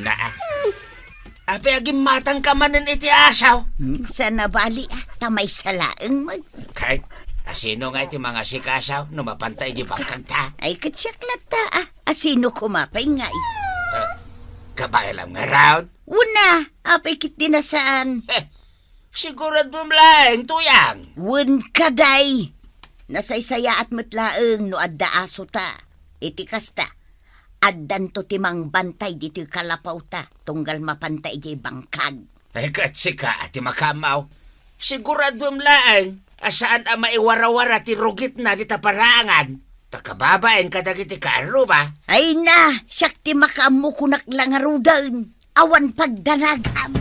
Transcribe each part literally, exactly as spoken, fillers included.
Na, apay agimmatangka manen iti asaw? Hmm, saan a bali, ah, ta maysa laeng met. Kay, asino nga iti mangasikasaw no mapanta iti bangkagta? Ay, ket siak latta, ah, asino koma pay ngay? Ah, kabaelam ngarud? Una, apay ket di na saan? Eh, siguraduem laeng, Tuyang. Wen, kaday. Nasaysayaat met laeng no adda asota. Iti kasta, addanto ti mangbantay ditoy kalapawta tunggal mapanta idiay bangkag. Ay, ket sika a ti makaammo. Siguraduem laeng a saan a maiwarawara ti rugitna dita paraangan. Ta kababain kadagiti kaarruba. Ay na, siak ti makaammo, kunak la ngaruden. Awan pagdanagam.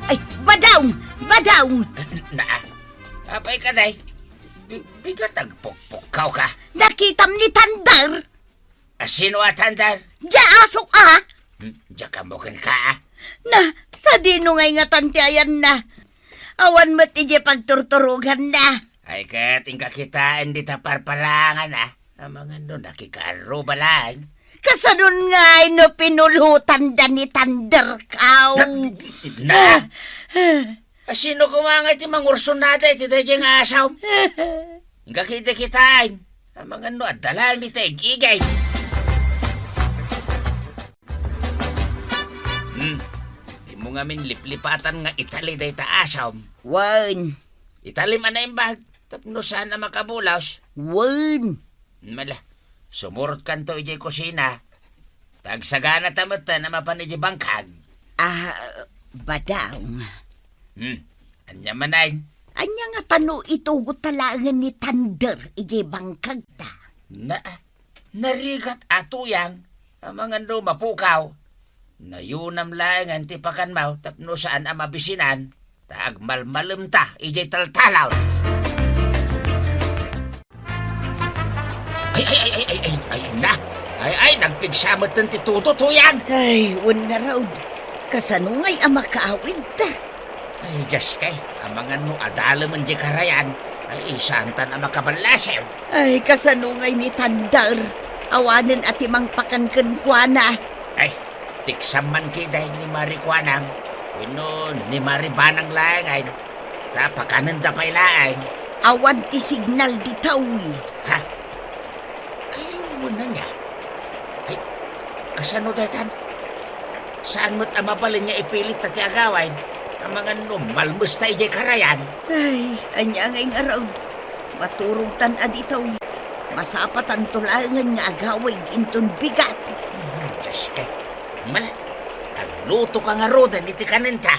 Ay, Badong! Badong! Na, apay ka, day? Bi-, bigat agpukpukkawka. Nakitam ni Thunder? Asino a Thunder? Dia asok a? Hmm, dia kambuken ka, ah. Na, sadino ngay ngatan ti ayanna? Awan met idiay pagturturoganna. Ay, ket inka kitaen dita parparangan, ah. Amangan no nakikaarruba laeng. Kasanon ngay no pinulotanda ni Thunder, kaw? Na! Ah. Asino koma nga iti mangursonada iti daydiay nga asaw? Inka kitaen. Amangan no adda laeng dita igigay. Hmm. Dimo ngamin liplipatan nga itali dayta asaw. Wen. Italim a naimbag. Tapno saan a makabulos. Wen. Mala, sumurotkanto idiay kusina. Ta agsaganata metten a mapan idiay bangkag. Ah, Badong. Hmm, ania manen? Ania ngata no itugotta laengen ni Thunder idiay bangkagta? Na, narigat a Tuyang, amangan no mapukaw. Nayunam laengen ti pakanmo tapno saan a mabisinan, ta agmalmalemta idiay taltalon. Ay, ay, ay, ay, ay, ay, ay, na. Ay, ay, nagpigsa metten ti tudo, Tuyang. Ay, wen ngarud. Kasano ngay a makaawidta? Ay, Dios kay, amangan no adalemen di karayan. Ay, isantan a makaballasew. Ay, kasano ngay ni Thunder? Awanen a ti mangpakan kenkuana. Ay, tiksam man kadi ni Mari Kuanang, wenno ni Mari Banang laengen, ta pakanenda pay laeng. Awan ti signal ditoy. Ha? Ay, wen ania. Ay, kasano daytan? Saan met a mabalin nga ipilitta ti agawid? Amangan no malmesta idiay karayan. Ay, ania ngay ngarud? Maturogtan a ditoy. Masapatanto laengen nga agawid inton bigat. Hmm, Dios kay. Mala, aglutoka ngaruden iti kanenta.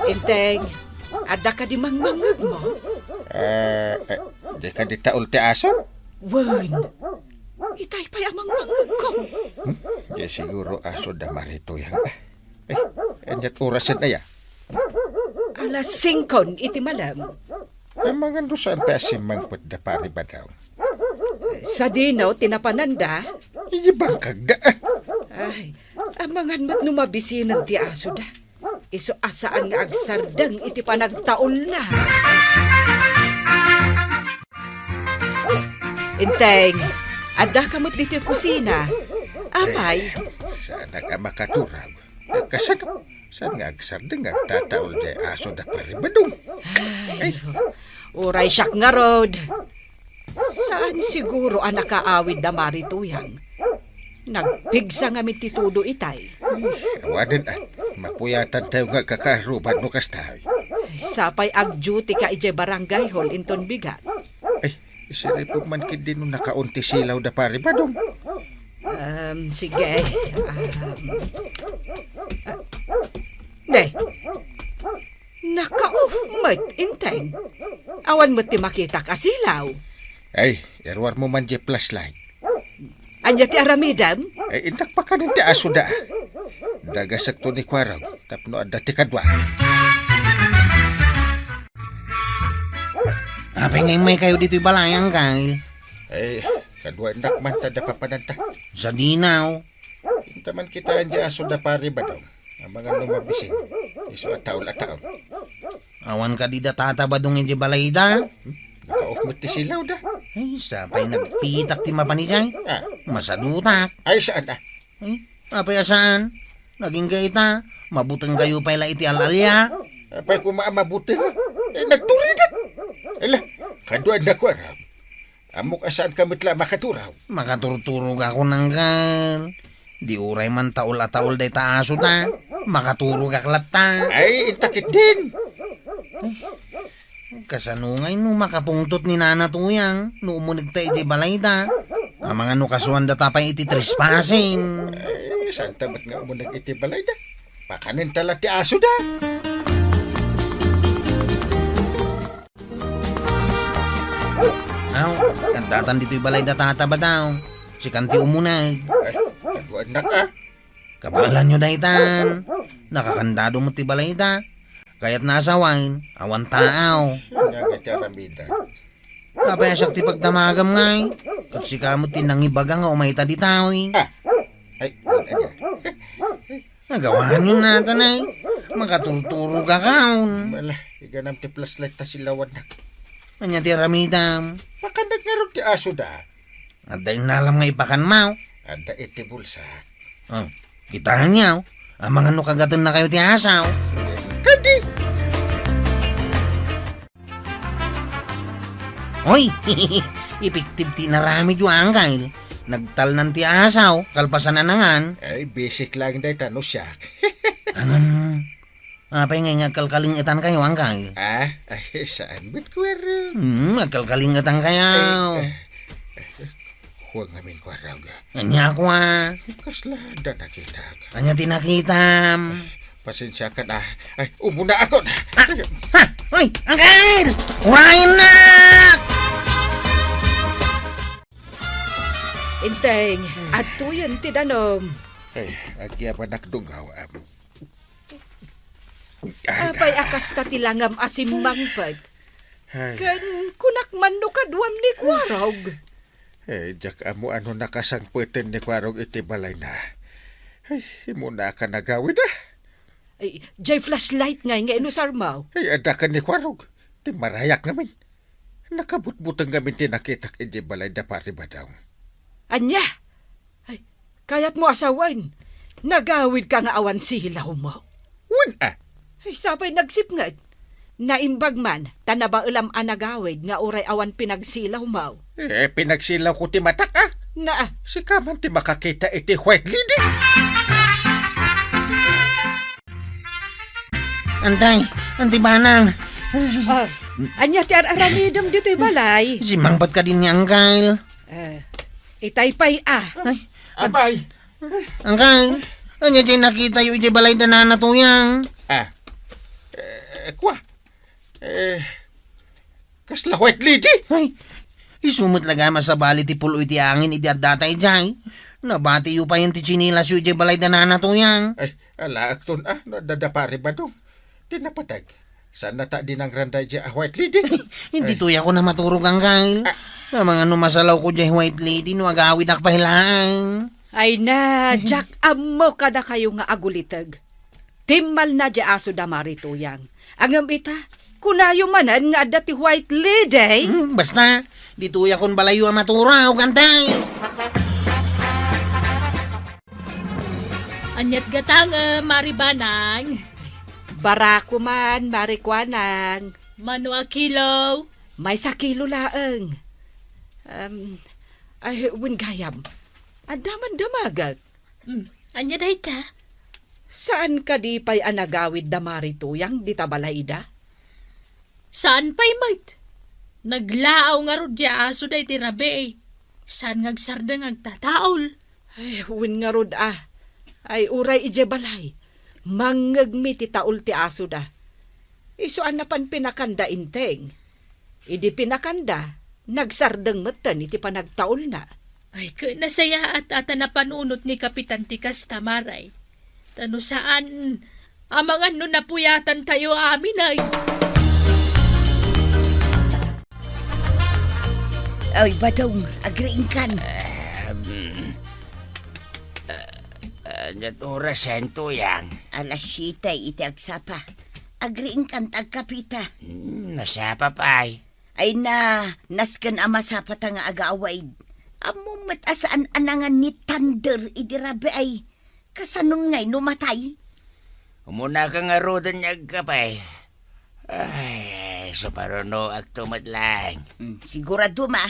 Enteng, adda kadi mangmangngegmo? Eh, eh, di kadi taul ti aso? Wen, itay pay a mangmangngegko. Hmm? Di siguro aso da Mari Tuyang, ah. Eh, ania't orasen aya? Alas singko iti malem. Amangan no saan pay a simmangpet da Pari Badong? Sadino ti napananda? Idiay bangkagda, ah. Ay, amangan met no mabisinen ti asoda. Isu a saan nga agsardeng iti panagtaulna. Enteng, addaka met ditoy kusina. Apay? Eh, saanak a makaturog. Eh, kasano? Saan nga agsardeng nga agtataul diay aso da Pari Badong? Ay, uray siak ngarud. Saan siguro a nakaawid da Mari Tuyang? Nagpigsa ngamin ti tudo itay. Awanen, ah. Mapuyatantayo nga agkakaarruba no kasta. Sapay agduty ka idiay barangay hall inton bigat. Ay, isiripem man ketdi no nakaon ti silaw da Pari Badong. Um, sige. Um, ah, ne. Naka-off met, Enteng. Awan met ti makitak a silaw. Ay, iruarmo man diay flashlight. Ania ti aramidem? Ay, innak pakanen ti asoda. Dagasekto ni Kuarog tapno adda ti kadua. Apay nga immaykayo ditoy balay, Angkal? Ay, kadua innak man ta adda papananta. Sadino? Inta man kitaen diay aso da Pari Badong. Amangan no mabisin. Isu a taul a taon. Awan kadi da Tata Badong idiay balayda? Nakaok met ti silawda. Ay, sapay nagpitak ti mapan idiay. Ah. Masadutak. Ay, saan a? Ay, apay a saan? Nagingga ita, mabutengkayo pay la iti al-alia. Apay koma a mabuteng? Eh, nagturidak. Ala, kaduan da ko, aram. Ammok a saanka met la makaturaw. Makaturturogakon, Angkel. Di uray man taol a taol dayta asoda. Makaturogak latta. Ay, inta ketdin. Kasano ngay no makapungtot ni Nana Tuyang no umunegta idiay balayda? Amangan no kasuandata pay iti trespassing. Ay, saanta met nga umuneg iti balayda? Pakanenta la ti asoda. Aw, kandatan ditoy balayda, Tata Badong. Sikan ti umuneg. Ay, kaduannak a. Kabaelanyo daytan. Nakakandado met ti balayda. Kayatna a sawen, awan taaw. Ania nga ti aramidem? Apay a siak ti pagdamagam ngay? Ket sika met ti nangibaga nga umayta ditoy. Ah. Ay, ania? Agawanyo natan ay. Makaturturogakon. Ala, iganam ti flashlight ta silawannak. Ania ti aramidem? Pakannak ngarud ti asoda. Adda innalam nga ipakanmo? Adda iti bulsak. Oh, kitaenyo. Amangan no kagatennakayo ti asaw. Kadi! Oy! Epektibo ti inaramidyo, Angkel. Nagtalnan ti asaw, kalpasan a nangan. Ay, bisik laeng dayta no siak. Anan, apay ngay nga agkalkalingetankayo, Angkel? Ah, ay, saan met, Kuwarog? Hmm, agkalkalingetankayo. Ay, eh, eh, Kua ngamin, Kuwarog. Ania kua? Kasla adda nakitak. Ania ti nakitam? Pasensiakan a. Ay, umunaakon. Ah, ha! Oy, Angkel! Urayennak! Enteng, adtoyen ti danum. Ay, agyabanak dungaw, am. Ay, apay a kasta ti langam a simmangpet? Ay. Ken kunak man no kaduam ni Kuwarog. Eh, diak ammo a no nakasangpeten ni Kuwarog iti balayna. Ay, immunak a nagawid, ah. Ay, diay flashlight ngay nga inusarmo. Ay, adda ken ni Kuwarog. Ti marayak ngamin. Nakabutbuteng ngamin ti nakitak idiay balay da Pari Badong. Ania? Ay, kayatmo a sawen, nagawidka nga awan silawmo? Wen a. Ay, sapay nagsipnget. Naimbag man, ta nabaelam a nagawid nga uray awan pinagsilawmo. Eh, pinagsilawko ti matak, ah. Naa. Sika man ti makakita iti white lady. Antay, Anti Banang. Ah, ania ti ar-aramidem ditoy balay? Simmangpet kadi ni Angkel. Eh, itay pay, ah. Ay, Apay? Angkel, ania ti nakitayo idiay balay da Nana Tuyang? Ah, eh, kua? Eh, kasla white lady? Ay, isu met laga masabali ti pulo iti angin idi addata idiay. Nabatiyo payen ti tsinelasyo idiay balay da Nana Tuyang. Ay, alaekton, ah, no adda da Pari Badong. Ti napateg. Saannata a dinangranda idiay a white lady? Ay. Ditoyakon a maturog, Angkel. Ah. Amangan no masalawko diay white lady no agawidak pay laeng. Ay na, Jack, ammo kadakayo nga aguliteg. Timmalna diay aso da Mari Tuyang. Ngem ita, kunayo manen nga adda ti white lady. Hmm, basta, ditoyakon balayyo a maturog, Antay. Aniat gatangem, Mari Banang? Barako man, Mari Kuanang. Mano a kilo? Maysa kilo laeng. Em, ay, wen gayam. Adda man damagek. Hmm, ania dayta? Saan kadi pay a nagawid da Mari Tuyang dita balayda? Saan pay met? Naglaaw ngarud diay asoda iti rabii. Saan nga agsardeng agtataol? Ay, wen ngarud a. Ay, uray idiay balay. Mangngegmi ti taol ti asoda. Isu a napan pinakanda inteng. Idi pinakanda, nagsardeng metten iti panagtaolna. Ay, ket nasayaat a ta napan unot ni Kapitan ti kasta, Mari. Ta no saan, amangan no napuyatantayo amin ay. Ay, Badong, agriingkan. Ehm, eh, eh, aniat orasen, Tuyang? Alas siete iti agsapa. agriingkan ta agkapita. Hmm, nasapa pay. Ay na, nasken a masapata nga agawid. Ammom met a saan a nangan ni Thunder idi rabii. Kasanon ngay no matay? Umunaka ngaruden nga agkape. Ay, suparunoakto met laeng. Hmm, sigurado ma?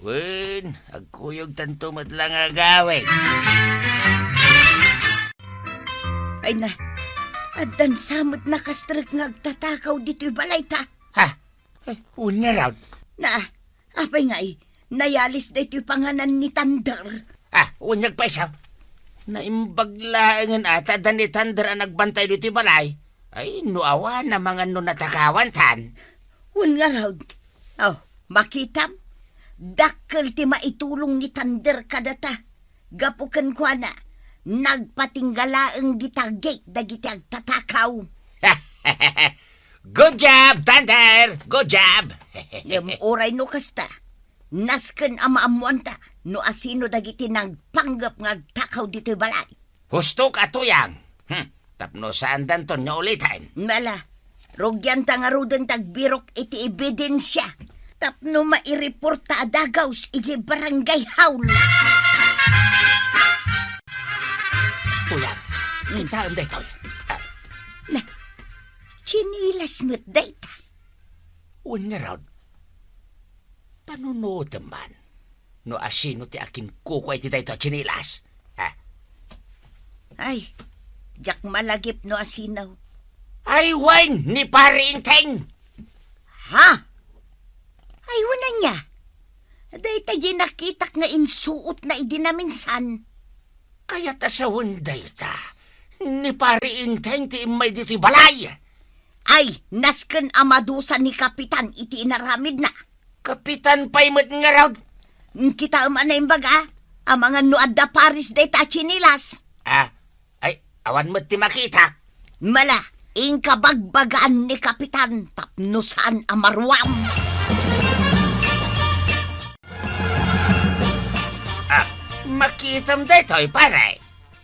Wen, agkuyogtanto met la nga agawid. Ay na, addan sa met nakastrek nga agtatakaw ditoy balayta. Ha? Eh, wen ngarud. Na, apay ngay, nayalis daytoy panganan ni Thunder? Ah, wen ngarud pay sa. Naimbag laengen a ta adda ni Thunder a nagbantay ditoy balay. Ay, no awan, amangan no natakawan tan. Wen ngarud. Oh, makitam? Dakkel ti maitulong ni Thunder kadata. Gapu kenkuana, nagpatingga laeng dita gate dagiti agtatakaw. Good job, Thunder! Good job! Ngem uray no kasta, nasken a maammoanta no asino dagiti nagpanggep nga agtakaw ditoy balay. Hustok a tuyang. Hmm. Tapno saandanton nga uliten. Mala, rugianta ngaruden ta agbirok iti ebidensia. Tapno maireporta a dagaws iti barangay hall. Tuyang, kitaem daytoy. Ah. Na, tsinelas met dayta. Wen ngarud, panunotem man no asino ti akinkukua iti daytoy a tsinelas. Ah. Ay, diak malagip no asino. Ay, wen, ni Pari Enteng! Ha? Ay, wen ania? Dayta diay nakitak nga insuotna idi naminsan. Kayat a sawen dayta, ni Pari Enteng ti immay ditoy balay. Ay, nasken a madusa ni Kapitan iti inaramidna. Kapitan pay met ngarud. Kitaem a naimbag a, amangan no adda pares dayta a tsinelas. Ah, ay, awan met ti makitak. Mala, inka bagbagaan ni Kapitan tapno saan a maruam. Ah, makitam daytoy, pare.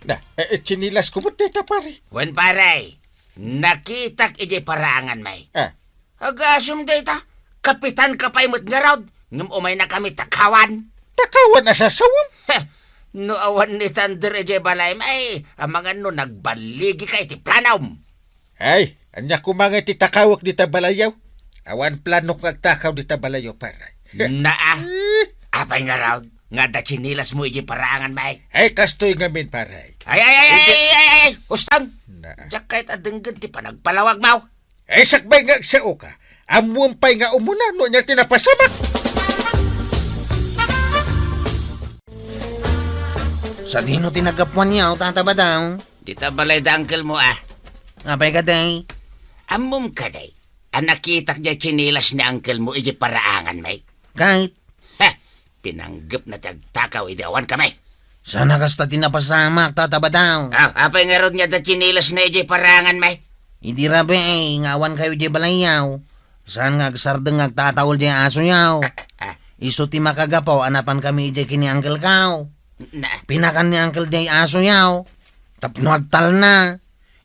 Na, eh, eh, tsinelas ko met dayta, pare. Wen, pare, nakitak idiay paraangan, may. Ah. Agasem dayta, kapitan ka pay met ngarud, ngem umaynakami takawan. Takawan a sasawem? Heh, no awan ni Thunder idiay balay, may, amangan no nagballigika iti planom. Ay, ania koma nga iti takawek dita balayyo? Awan planok nga agtakaw dita balayyo, pare. Naa. Eh. Apay ngarud, nga adda tsinelas mo idiay paraangan, may? Ay, kastoy ngamin, pare. Ay, ay, ay, ay, Iti- ay, ay, ay, uston! Naa. Diak kayat a denggen ti panagpalawagmo. Ay, sakbay nga agsaoka. Ammom pay nga umuna no ania ti napasamak. Sadino ti naggapuanyo, Tata Badaw? Dita balay da uncle mo, ah. Apay kadi? Ammom kadi a nakitak diay tsinelas ni uncle mo idiay paraangan, may? Kayat. Heh! Pinanggepna ti agtakaw idi awan kami. Saan a kasta ti napasamak, Tata Badaw? Ah, apay ngarud nga adda tsinelasna idiay paraangan, may? Idi rabii nga awankayo idiay balayyo, saan nga agsardeng nga agtataol diay asoyo? Ah, ah, ah. Isu ti makagapu a napankami idiay ken ni uncle ko. Na- Pinakan ni uncle diay asoyo tapno agtalna.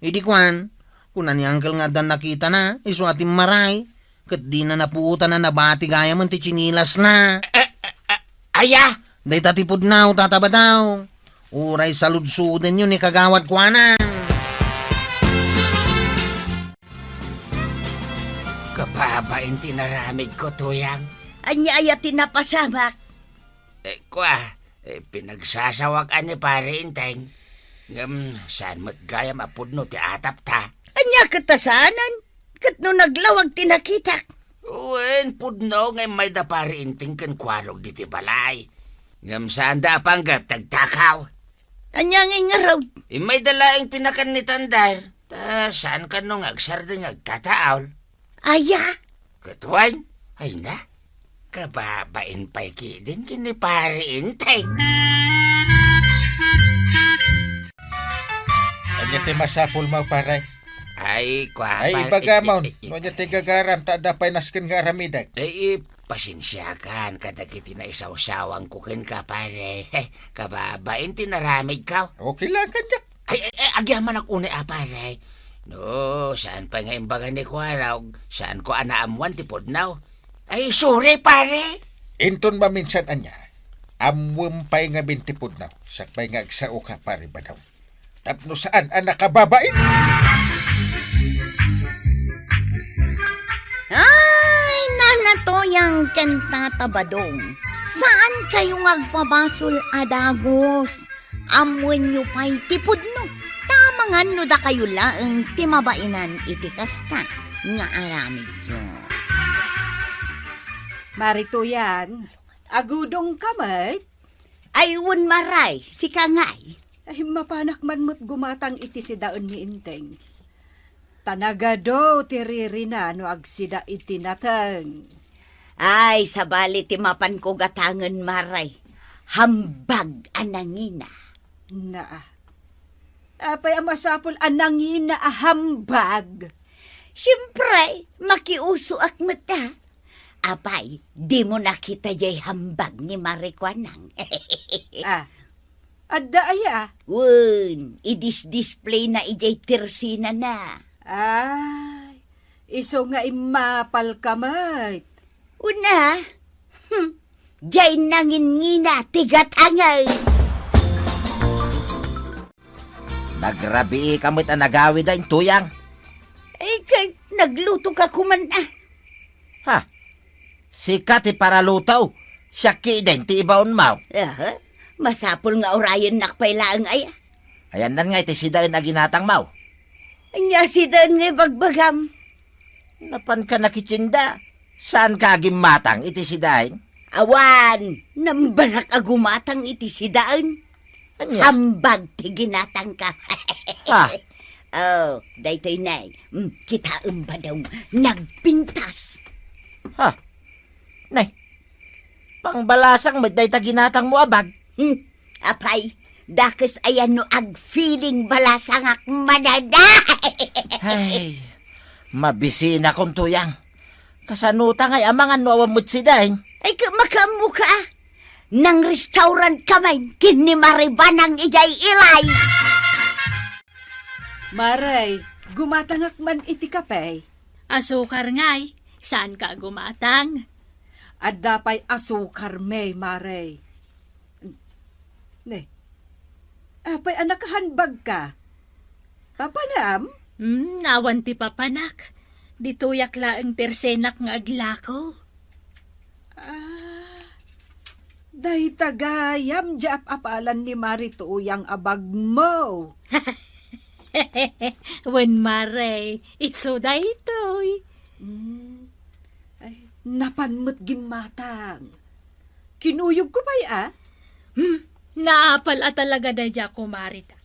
Idi kuan, kuna ni uncle nga addan nakitana, isu a timmaray, ket dina napuotan a nabati gayamen ti tsinelasna. Eh, eh, eh, aya? Dayta ti pudno, Tata Badaw. Uray saludsodenyo ni Kagawad kuana. Kababain ti naramidko, Tuyang. Ania aya ti napasamak? Eh, kua, eh, pinagsasawak a ni Pare Enteng. Ngem, saan met gayam a pudno ti atapta? Ania ket a saanen? Ket no naglawag ti nakitak? Wen, pudno nga immay da Pare Enteng ken Kuarog ditoy balay. Ngem, saanda a panggep ti agtakaw. Ania ngay ngarud? Immayda laeng pinakan ni Thunder. Ta saan kano nga agsardeng nga agtataol? Aya? Ket wen, ay na, kababain pay ketdin ken ni Pare Enteng. Ania ti masapulmo, pare? Ay, kua, Ay, pare, ibagam, eh, eh, eh, no ania ti gagaram, ta adda pay nasken nga aramidek. Eh, eh, pasensiakan kadagiti naisawsawangko kenka, pare. Kababain ti naramidko. Okay lang kaniak. Ay, ay, ay, agyamanak unay a, pare. No, saan pay nga imbaga ni Kuarog, saan ko a naammuan ti pudno. Ay, sorry, pare. Inton maminsan ania, ammuem pay ngamin ti pudno, sakbay nga agsaoka, pare Badong. Tapno saan a nakababain. Ay, Nana Tuyang ken Tata Badong, saan kayo nga agpabasol a dagus? Ammoenyo pay ti pudno, ta amangan no dakayo laeng ti mabainan iti kasta nga aramidyo. Mari Tuyang, agudongka met? Ay, wen, Mari, sika ngay. Ay, mapanak man met gumatang iti sidaen ni Enteng. Ta nagadu ti ririna no agsida iti nateng. Ay, sabali ti mapanko gatangen, Mari. Hambag a nangina. Naa. Apay a masapul a nangina a hambag? Siempre, makiusoak met a. Apay, dimo nakita jay hambag ni Mari Kuanang? Ah, adda aya? Wen, idisdisplayna ijay tersenana. Ay, isu nga immapalka met. Una, hmm, jay nangingina ti gatangen. Nagrabiika met a nagawida, Tuyang. Ay, kay naglutoka koman a. Ha? Sika ti paraluto, siak kiden ti ibaonmo. Aha, masapul nga urayennak pay laeng aya. Ayannan nga iti sidaen a ginatangmo. Ania sidaen nga ibagbagam? Napanka nakitienda, saanka a gimmatang iti sidaen? Awan, nambarak a gumatang iti sidaen. Ania? Hambag ti ginatangka. Ah. Oh, daytoy nay. Mm, kitaem, Badong, nagpintas. Ha? Nay, pangbalasang met dayta ginatangmo a bag? Hmm, apay, dakes aya no agfeeling balasangak manada. Ay, mabisinakon, Tuyang. Kasano ta ngay amangan no awan met sidaen? Ay, ka-, makaammoka. Nang-restaurant kami ken ni Mari Banang ijay ilay. Mari, gumatangak man iti kape. Asukar ngay, saanka a gumatang? Adda pay asukar, Mari. Ne. Apay a nakahanbagka? Papanam? Hmm, awan ti papanak. Ditoyak laeng tersenak nga aglako. Ah, dayta gayam ti ap-apalan ni Mari Tuyang a bagmo. Wen, Mari, isu daytoy. Hmm. Ay, napan met gimmatang. Kinuyogko pay a? Hmm, naapal a talaga daydiay a kumarita.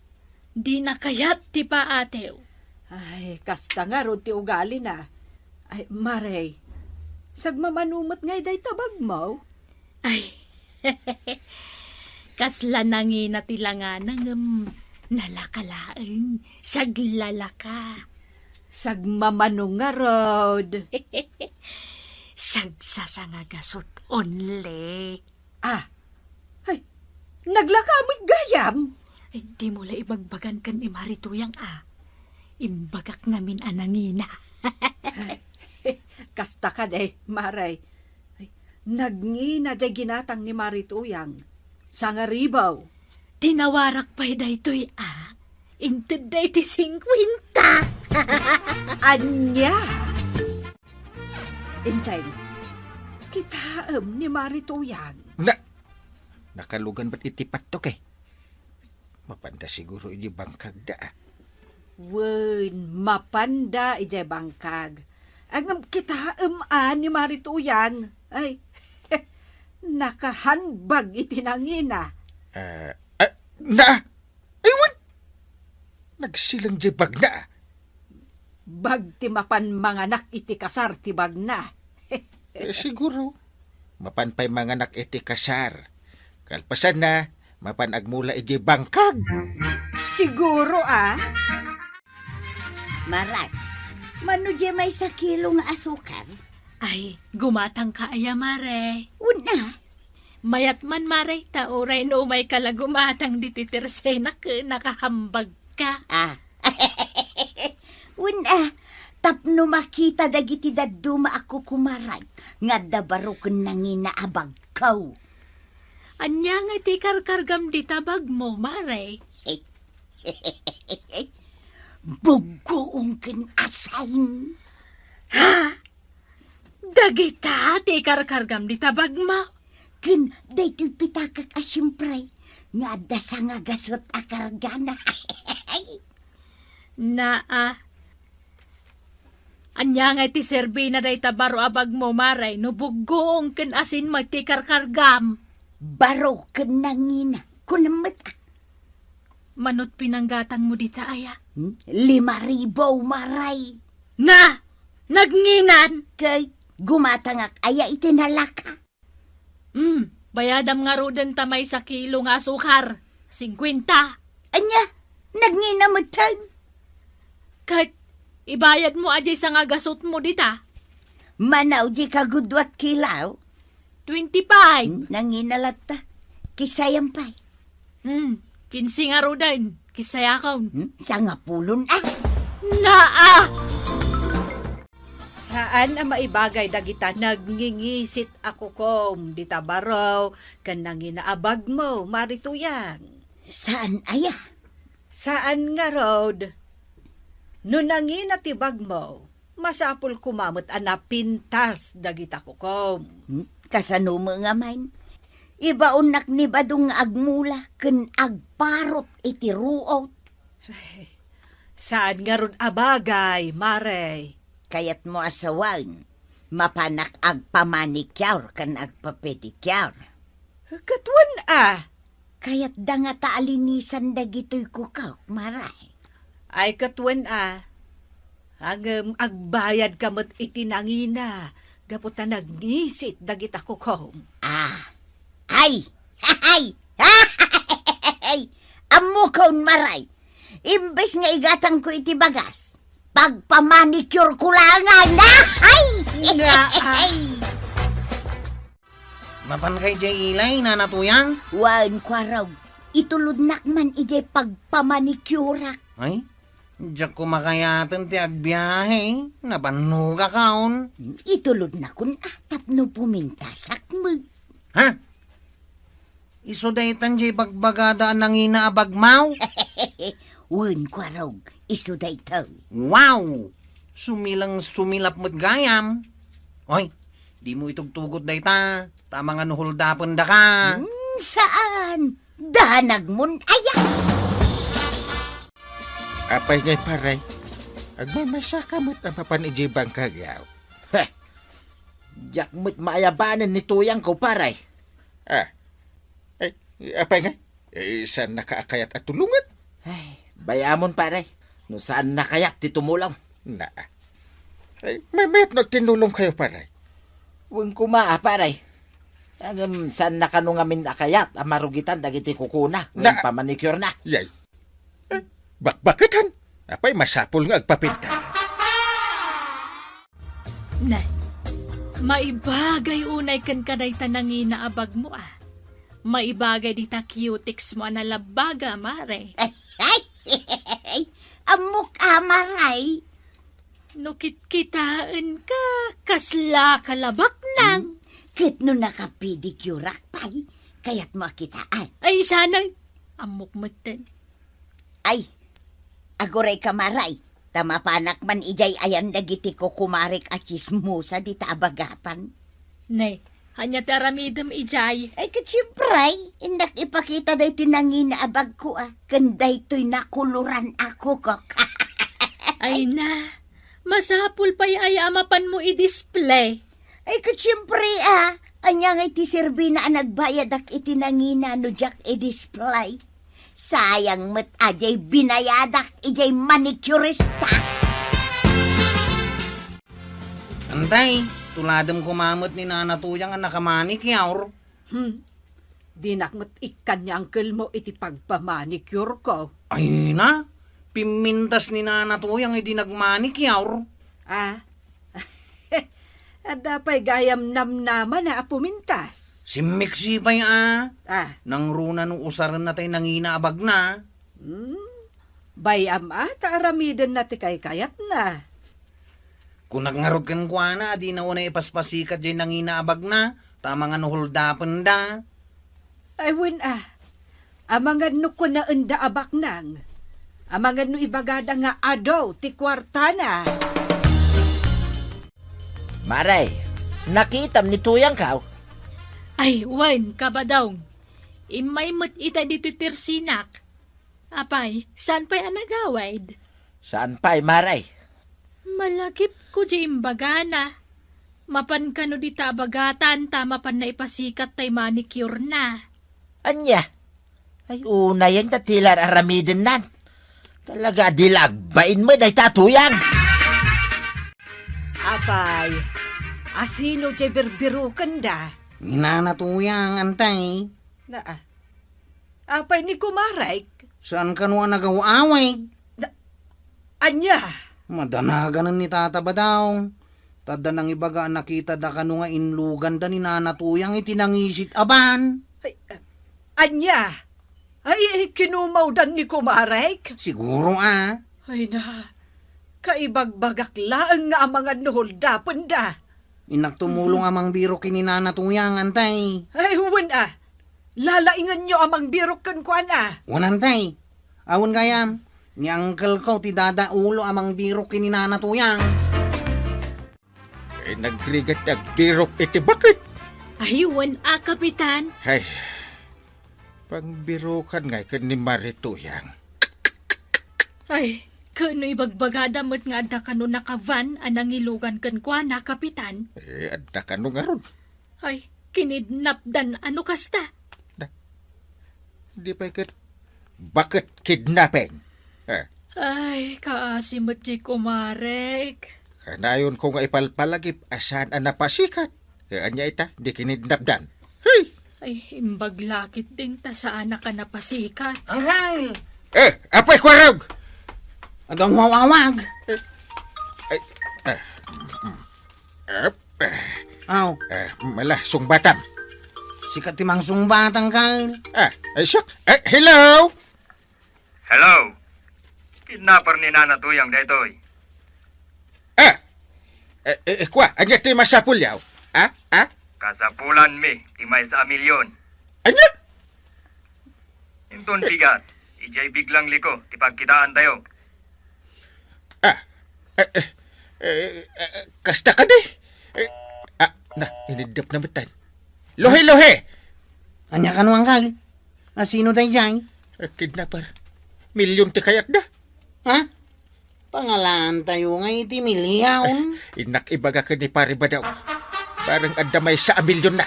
Dina kayat ti paatew. Ay, kasta ngarud ti ugalina. Ay, Mari, sagmamano met ngay dayta bagmo? Ay, kasla nangina ti langana ngem nalaka laeng, saglalaka. Sagmamano ngarud. Sagsasangagasut only. Ah, ay, naglaka met gayam? Ay, dimo la ibagbagan ken ni Mari Tuyang a. Imbagak ngamin a nangina. Ay, kasta kadi, Mari. Ay, nagngina diay ginatang ni Mari Tuyang. Sangaribaw. Tinawarak pay daytoy a. Intedda iti singkuenta. Ania? Intay, kitaem ni Mari Tuyang. Na, nakalugan met iti pattok, eh. Mapanda siguro iti bangkagda, ah. Wen, mapanda idiay bangkag. Ngem kitaem a ni Mari Tuyang. Ay, nakahanbag iti nangina. Ah, ah, na, Ay, wen! Nagsilang diay bagna. Bag ti mapan manganak iti kasar ti bagna. Eh, siguro, mapan pay manganak iti kasar. Kalpasanna, mapan agmula idiay bangkag. Siguro, ah. Maray, mano diay maysa kilo nga asukar? Ay, gumatangka aya, Mare? Una. Mayat man, Mare, ta uray no umayka la gumatang ditoy tersenak, nakahambagka. Ah. Wen a, tapno makita dagiti dadduma a kukumaray nga adda baro ken nangina a bagko. Ania nga ti ikarkargam dita bagmo, Mare? Buggoong ken asin. Ha? Dagita ti ikarkargam dita bagmo? Ken daytoy pitakek a siempre nga adda sangagasut a kargana. Naa. Ania nga ti serbina dayta baro a bagmo, Mare, no buggoong ken asin met ti karkargam? Baro ken nangina, kunem met a. Manut pinanggatangmo dita aya? Hmm? Lima ribu, Mare. Na! Nagnginan! Kay gumatangak aya iti nalaka? Hmm, bayadam ngaruden ta maysa kilo nga asukar. Singkuenta. Ania? Nagnina metten? Ket ibayadmo a diay sangagasutmo dita? Manaw diay kagudua a kilo? Twenty-five. Hmm, nangina latta. Kisayam pay. Hmm, kinse ngaruden. Kisayakon. Hmm, sangapulon a. Naa! Saan a maibagay dagita nagngingisit a kukom dita baro ken nangina a bagmo, Mare Tuyang. Saan aya? Saan ngarud? No nangina ti bagmo, masapul koma met a napintas dagita kukom. Hmm? Kasano met ngamin? Ibaonnak ni Badong nga agmula ken agparot iti ruot. Saan ngarud a bagay, Mare. Kayatmo a sawen, mapanak agpamanicure ken agpapedicure. Ket wen a? Kayatda ngata a linisan dagitoy kukok, Mare. Ay, ket wen a. Ngem agbayadka met iti nangina gapu ta nagngisit dagita kukom. Ah. Ay! Ay! Ay! Ammokon, Mare. Imbes nga igatangko iti bagas, pagpamanicure ko laengen. Ay! Nga, ah. Ay! Mapanka idiay ilay, Nana Tuyang? Wen, Kuarog. Itulodnak man idiay pagpamanicurak. Ay, diak koma kayaten ti agbiahe. Nabannogakon. Itulodnakon a tapno pumintasak met. Ha? Isu daytan diay bagbagada a nangina a bagmo? Wen, Kuarog, isu daytoy. Wow! Sumilang sumilap met gayam. Oy, dimo itugtugot dayta, ta amangan no huldapendaka. Hmm, saan? Danagmon aya? Apay ngay, pare? Agmamasaka met a mapan idiay bangkagaw. Heh! Diak met maayabanen ni Tuyangko, pare. Ah. Eh, apay ngay? Eh, saannaka a kayat a tulongen? Ay, bay-amon, pare. No saanna kayat ti tumulong. Na. Ay, maymayat no agtinulongkayo, pare. Wen koma, a, pare. Ngem, saanna kano ngamin a kayat a marugitan dagiti kukona ken pamanicure na? Yay. Eh, bakbaketan. Apay, masapul nga agpapintas. Ne, maibagay unay kenka dayta nangina a bagmo, a. Maibagay dita cutex mo a nalabbaga, Mare. Ammok a, Mare. No kitkitaenka, kasla ka labaknang. Hmm? Ket no nakapedicureak pay, kayatmo a kitaan? Ay, saan. Ammok metten. Ay, agurayka, Mare, ta mapanak man idiay ayan dagiti kukumarek a tsismosa dita a bagatan. Ne, ania ti aramidem idiay? Ay, ket siempre, innak ipakita daytoy nangina a bagko, a, ken daytoy nakoloran a kukok. Ay na, masapul pay aya a mapanmo i-display? Ay, ket siempre, a, ania ngay ti serbina a nagbayadak iti nangina no diak i-display? Sayang met a diay binayadak idiay manicurista. Antay, tuladem koma met ni Nana Tuyang a nakamanicure. Hmm. Dinak met ikkan ni angkelmo iti pagpamanicure ko. Ay na, pimmintas ni Nana Tuyang idi nagmanicure. Ah, adda pay gayam namnamana a pumintas. Simmiksi pay a. Ah. Nangruna no usarenna tay nangina a bagna. Hmm? Bay-am a ta aramidenna ti kaykayatna. Kunak ngarud kenkuana a dina unay ipaspasikat jay nangina a bagna, ta amangan no huldapenda. Ay, wen a. Amangan no kunaenda a baknang. Amangan no ibagada nga adu ti kuartana. Mare, nakitam ni Tuyangkaw? Ay, wen, Kabadong. Immay met ita ditoy tersinak. Apay, saan pay a nagawid? Saan pay, Mare? Malagipko di imbagana. Mapan kano dita a bagatan ta mapanna ipasikat tay manicure na. Ania? Ay, unayen ta ti la ar-aramidennan. Talaga, di la agbain met dayta a Tuyang. Apay, asino jay birbirukenda? Ni Nana Tuyang, antay. Na, ah. Apay ni kumarek? Saan kano a nagaw-awig? Da-, ania? Madanaganen ni Tata Badong. Ta adda nangibaga a nakitada kano nga inluganda ni Nana Tuyang iti nangisit a ban. Ay, ah, ania? Ay, kinumawdan ni kumarek? Siguro, ah. Ay na, kaibagbagak laeng nga amangan no huldapenda. Innak tumulong a mangbirok ken ni Nana Tuyang, antay. Ay, wen, ah. Lalaingenyo a mangbirok kenkuana. Wen, antay. Awan gayam, ni uncle ko ti dadaulo a mangbirok ken ni Nana Tuyang. Ay, nagrigat ti agbirok iti baket. Ay, wen a, Kapitan. Ay, pangbirokan ngay ken ni Mare Tuyang. Ay, ken no ibagbagada met nga adda kano nakavan a nangilugan kenkuana, Kapitan. Eh, adda kano ngarud. Ay, kinidnapdan a no kasta. Da, di pay ket baket kidnaping. Eh. Ay, kaasi met di kumarek. Kanayonko nga ipalpalagip a saan a napasikat. Eh, ania ita, di kinidnapdan. Hey! Ay, imbag la ketdin ta saanak a napasikat. Anghay! Eh, apay, kuarog! Adda umawawag. Ay, eh, eh, eh, Aw. Eh, mala, sungbatam. Sika ti mangsungbatang, Kyle. Ah, ay, siak. Eh, hello? Hello? Kidnapper ni Nana Tuyang daytoy. Ah! Eh, eh, eh, kua, ania ti masapulyo? Ah? Ah? Kasapulanmi ti maysa a milyon. Ania? Inton bigat, idiay biglang liko ti pagkitaantayo. Ah, eh, eh, eh, eh, kasta kadi? Eh, ah, na, inidnap na metten. Luhi, luhi! Ania kano, Angkal? Asino daydiay? Eh, kidnapper. Milyon ti kayatda. Ha? Pangalaantayo nga iti milyon. Eh, innak ibaga ken ni Pare Badaw. Bareng adda maysa a milyonna.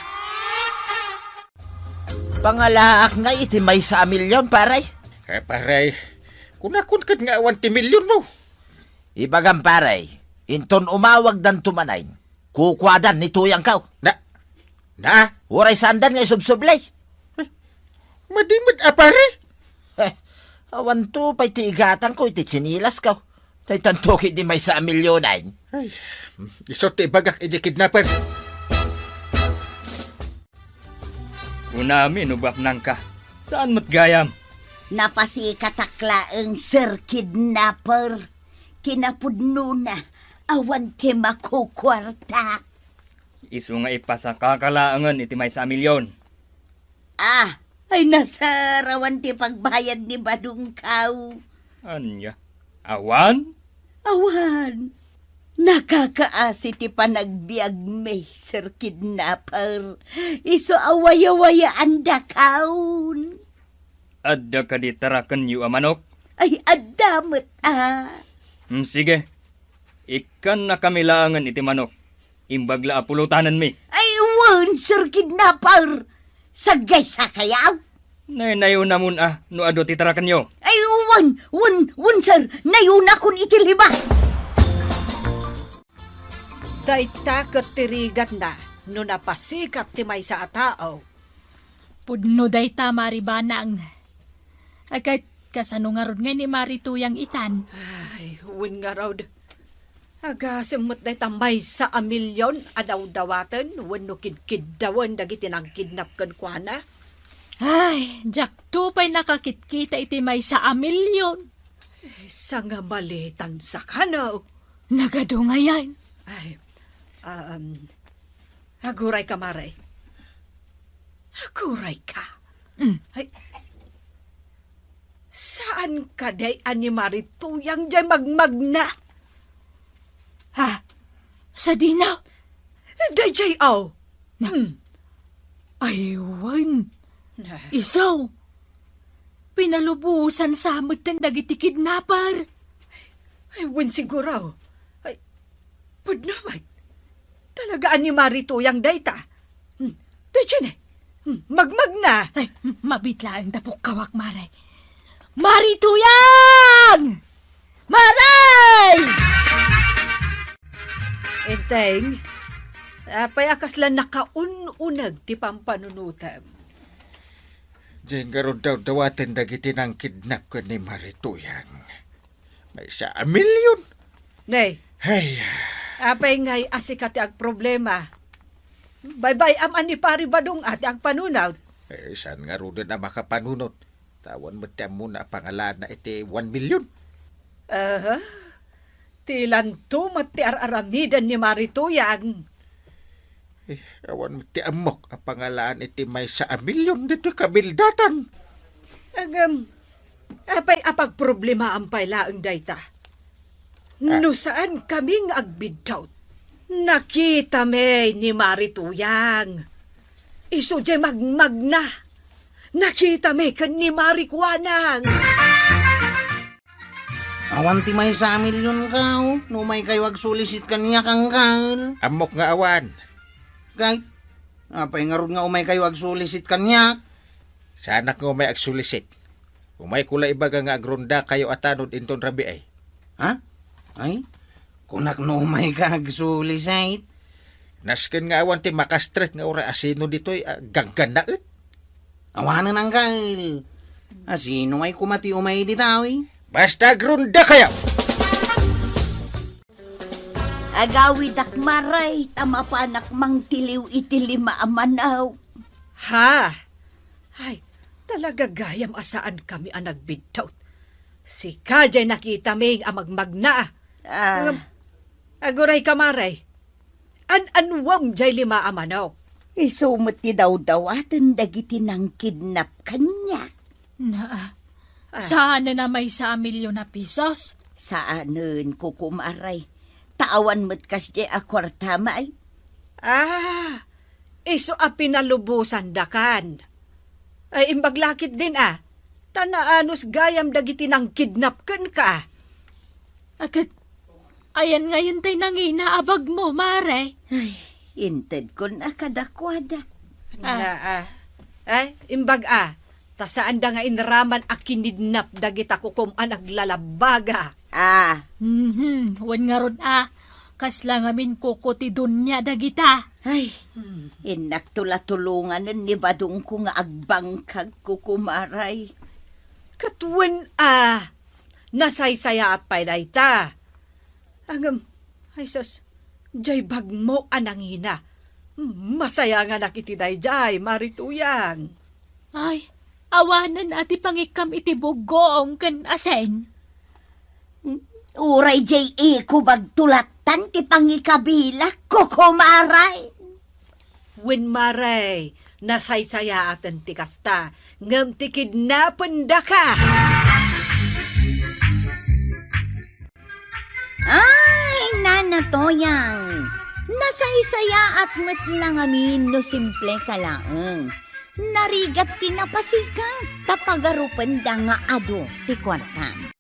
Pangalaak nga iti maysa a milyon, pare. Eh, pare, kunakon ket nga awan ti milyonmo. Ibagam, pare, inton umawagdanto manen, kukuadan ni Tuyangkaw. Na, na? Uray saandan nga isubsubli. Madi met a, pare. Eh, awanto pay ti igatangko iti tsinilasko. Daytanto ket di maysa a milyonen. Ay, isu ti ibagak iti kidnapper. Kunami no baknangka. Saan met gayam? Napasikatak laeng, Sir Kidnapper. Kinapudnona, awan ti makukuarta. Isu nga ipasakaka laengen iti maysa a milyon. Ah, ay nasarawan ti pagbayad ni Badongkaw. Ania? Awan? Awan. Nakakaasi ti panagbiagmi, Sir Kidnapper. Isu a wayawayaan dakaon. Adda kadi tarakenyo a manok? Ay, adda met, ah. Mm, sige. Ikkannakami laengen iti manok. Imbag la a pulotanenmi. Ay, wen, Sir Kidnapper! Saggaysa kayaw? Naynayonamon a no adu ti tarakenyo. Ay, wen, wen, wen, sir. Nayonakon iti lima. Dayta ket ti rigatna no napasikat ti maysa a tao. Pudno dayta, Mari Banang. Ay, ket kasano ngarud ngay ni Mari Tuyang itan? Ay, wen ngarud. Agasem met dayta maysa a milyon a dawdawaten wenno kidkiddawen dagiti nangkidnap kenkuana. Ay, diakto pay nakakitkita iti maysa a milyon. Sangabalitan sa kano. Nagadu ngayan. Ay, um, aguray ka, Mare. Aguray ka. Mm. Ay, saan ka day a ni Marituyang jay magmagna? Ha? Sadino? Dayjay, aw. Na- Hmm. Ay, wen. Na- Isu. Pinalubosan sa metten dagiti kidnapper. Ay, wen siguro. Ay, pudno met. Talaga a ni Marituyang dayta. Hmm. Dayjay ne. Hmm. Magmagna. Ay, m-, mabit laeng ta pukkawak, Mare. Marituyang! Mare! Enteng, apay a kasla nakaun-uneg ti pampanunotem? Diay ngarud dawdawaten dagiti nangkidnap ken ni Marituyang. Maysa a milyon. Nay. Ay. Apay ngay a sika ti agproblema? Baybay-am a ni Pari Badong a ti agpanunot. Eh, saan ngaruden a makapanunot? Ta awan met ti ammona a pangalaanna iti one million. Aha. Ti lanto met ti ar-aramiden ni Marituyang. Eh, awan met ti ammok a pangalaan iti maysa a milyon ditoy kabildatan. Ngem, apay a pagproblemaam pay laeng dayta? Ah. No saan kami nga agbiddut, nakitami ni Marituyang. Isu diay magmagna. Nakitami ken ni Mari Kuanang. Awan ti maysa a milyon kaw, no umaykayo agsulisit kaniak, anggal. Ammok nga awan. Kay, apay ngarud nga umaykayo agsulisit kaniak? Saanak nga umay agsulisit. Umayko la ibaga nga agrondakayo a tanod inton rabii. Ha? Ay, kunak no umayka agsulisit. Nasken nga awan ti makastrek nga uray asino ditoy a ganggannaet. Awanen, anggal. Asino ngay koma ti umay ditoy? Basta agrondakayo! Agawidak, Mare, ta mapanak mangtiliw iti lima a manok. Ha? Ay, talaga gayam a saankami a nagbiddut. Sika diay nakitami a magmagna. Ah. Ngem, aguray ka, Mare. An-anuem diay lima a manok? Isu met ti dawdawaten dagiti nangkidnap kaniak. Na, ah, saanen a maysa a milyon a pisos? Saanen, kukumare. Ta awan met kasdiay a kuartam ay. Ah, isu a pinalubosandakan. Ay, imbag la ketdin a. Ta naanus gayam dagiti nangkidnap kenka. Aket, ayan ngayon tay nangina a bagmo, Mare? Ay, intedkon a kadakuada. Ah. Na, ah. Ay, imbag a. Ta saanda nga inraman a kinidnap dagita kukum a naglalabbaga. Ah. Mhm, wen ngarud a. Kasla ngamin kuko ti dunia dagita. Ay, hmm. Innak to la tulonganen ni badongko nga agbangkag, kukumare. Ket wen a, nasaysayaat pay dayta. Ngem, ay sus, diay bagmo a nangina. Masayanganak iti daydiay, Mari Tuyang. Ay, awanen a ti pangikkam iti buggoong ken asen. Uray diay ikub agtulattan ti pangikabilak, kukumare. Wen, Mare, nasaysayaaten ti kasta, ngem ti kidnapendaka. Ay, Nana Toyang, nasaysayaat met la ngamin no simple ka laeng. Narigat ti napasikat, ta pagarupenda nga adu ti kuartam.